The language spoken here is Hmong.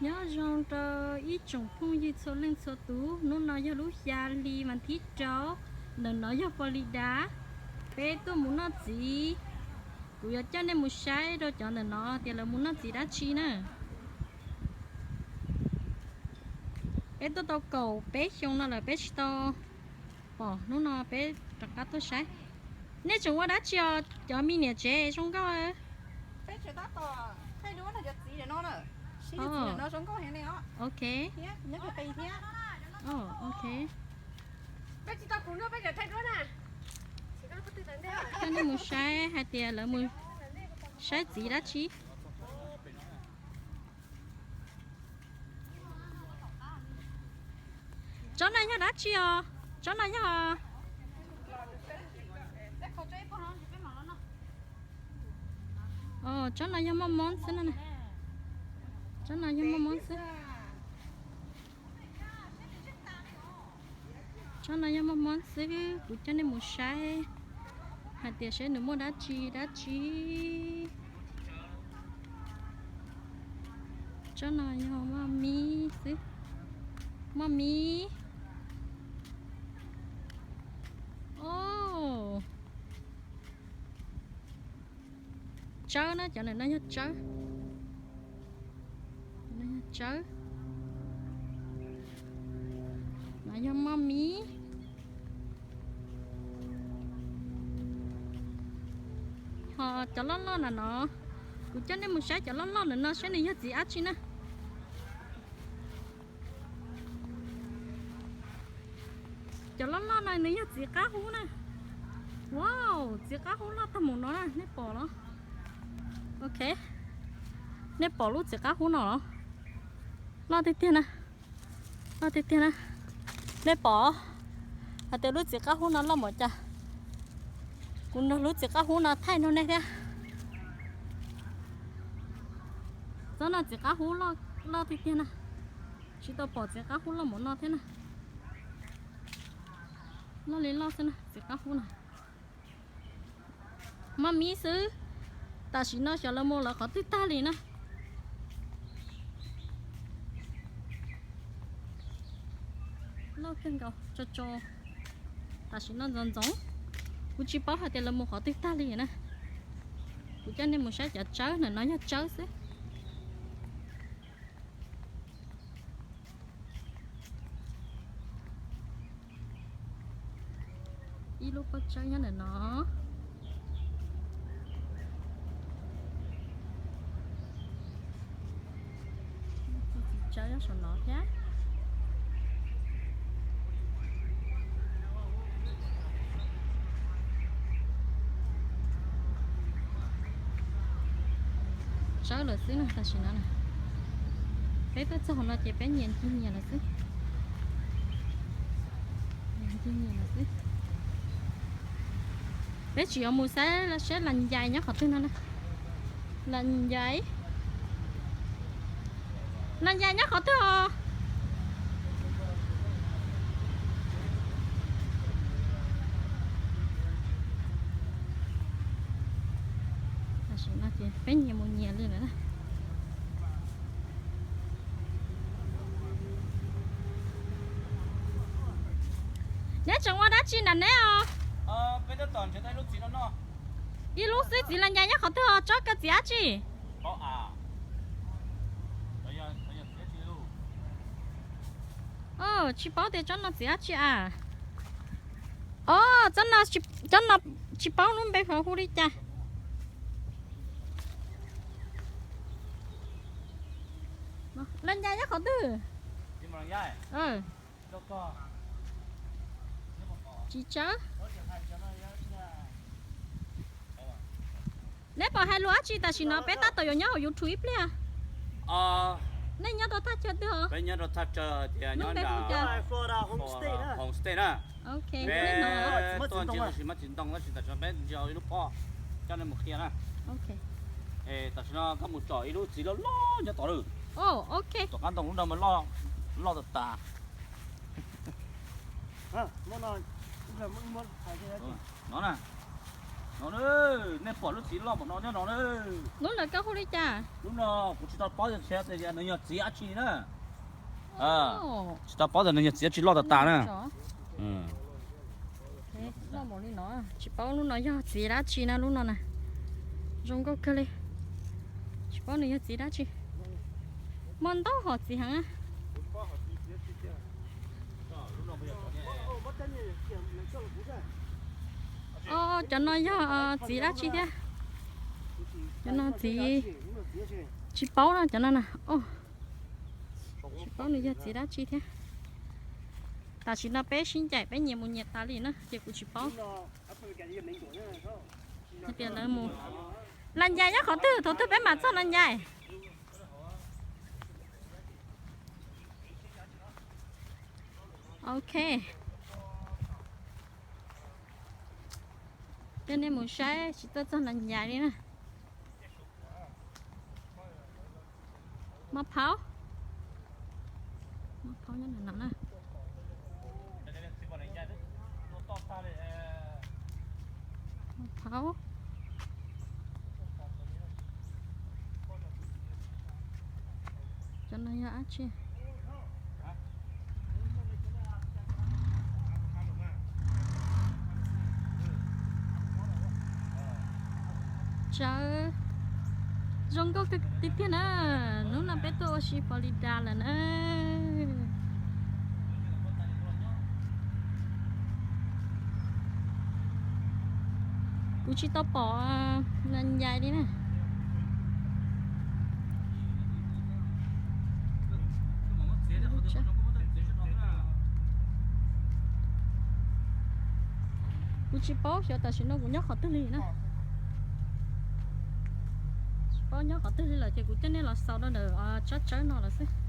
Nyob zoo rau ib tsoom phooj ywg txhua leej txhua tus, hnub no yog lub xya hli vas thib rau, ntawm no yog pos lis dav, peb tuaj mus noj txiv. Kuv yuav coj nej mus saib rau cov ntawm no tias lawv mus noj txiv dab tsi na. Peb tuaj tau kaum peb xyoo no lawm peb tsis tau pom, hnub no peb rov qab tuaj saib. Nej tseem ua dab tsi os cov me niam tsev zoo nkauj? Ok. Ok. Coj nej mus saib hais tias lawv mus saib txiv dab tsi. Tsob no yog dab tsi os? Tsob no yog, tsob no yog moj mob xwb no. Tsob no yog moj mob xwb. Tsob no yog moj mob xwb, kuv coj nej mus saib hais tias saib nws muaj dab tsi dab tsi. Tsob no yog moj mib xwb, moj mib. Tsawb na, cov ntawm no yog tsawb. Tsawb. No yog moj mib. Ho cov loj loj na no, kuv coj nej mus saib cov loj loj ntawm no saib nws yog txiv dab tsi na. Cov loj loj no nws yog txiv qab hub na. Wow, txiv qab hub loj tag mus no na, nej pom los? Ok, nej pom lub txiv qab hub no los? Loj tiag tiag na, loj tiag tiag na. Nej pom hais tias lub txiv qab hub no loj npaum cas? Kuv nrog lub txiv qab hub no thaij nrog nej thiab. Tsob no txiv qab hub loj tiag tiag na. Tsis tau pom txiv qab hub loj npaum no thiab na. Loj li loj xwb na txiv qab hub no. Maj mib xwb. Tam sim no xyov lawv mus lawv qhov twg tag li na. Loj kawg nkaus tso tso. Tam sim no ntxoov ntxoov, kuv tsis paub hais tias lawv mus qhov twg tag li na. Kuv coj nej mus saib cov tsawb, ntawm no yog tsawb xwb. Ib lub pob tsawb nyob ntawm no. Txiv tsawb nyob saum no thiab. Tsawb lawm xwb no tam sim no na. Peb tuaj txog hauv no ces peb nyias ncig nyias lawm xwb. Nyias ncig nyias lawm xwb. Peb tsis yuav mus saib seb las ncais nyob qhov twg no na. Las ncais, las ncais nyob qhov twg os? Tam sim no ces peb nyias mus nyias li lawm na. Neb tseem ua dab tsi nram neb os? Ib lub xwb, txiv las ncais nyob qhov twg os? Tsob kawg txiv dab tsi? Tsis paub tias tsob no txiv dab tsi a. Os, tsob no, tsob no tsis paub lub npe hu li cas. Las ncais nyob qhov twg? Tsis tsawb. Neb puas hais lus dab tsi tam sim no? Peb tab tom yuav nyob hauv YouTube ib pliag. Nej nyob rau thaj chaw twg os? Peb nyob rau thaj chaw tias nyob nram Homestay na. Ok, peb tuaj ntsia tab sis maj tsis ntoo tab sis tam sim no peb ntsia ib lub pob coj nej mus qhia na. Ok. Tam sim no koj mus tsom ib lub txiv loj loj nyob tod lawm. Ok. Tom qab ntoo lub no mas loj, loj tas tas. No na. No, nej pom lub txiv loj npaum no nyob no na. Lub ntawd koj hu li cas? Lub no kuv tsis tau paub tias nws yog txiv dab tsi na. Tsis tau paub tias nws yog txiv dab tsi loj tas tas na. Loj npaum li no, tsis paub lub no yog txiv dab tsi na, lub no na. Zoo nkauj kawg li. Tsis paub nws yog txiv dab tsi. Muaj ntau hom txiv heev. Os, cov no yog txiv dab tsi thiab? Cov no txiv, tsis paub na cov no na. Tsis paub nws yog txiv dab tsi thiab. Tam sim no peb sib ncaim peb nyias mus nyias tas li na ces kuv tsis paub. Hais tias lawv mus, Las Ncais nyob qhov twg, thaum twg peb mam txog Las Ncais? Ok. Coj nej mus saib tsis tuaj txog Las Ncais li na. Mov phauv, mov phauv nyob no na. Mov phauv. Cov no yog dab tsi? Tsawv, zoo nkauj tiag tiag na. Hnub no peb tuaj ua si Florida lawm na. Kuv tsis tau pom Las Ncais li na. Kuv tsis paub xyov tam sim no kuv nyob qhov twg li na. Tsis paub nyob qhov twg li lawm ces kuv coj nej los xaus rau ntawm tsab tsawb no lawm xwb.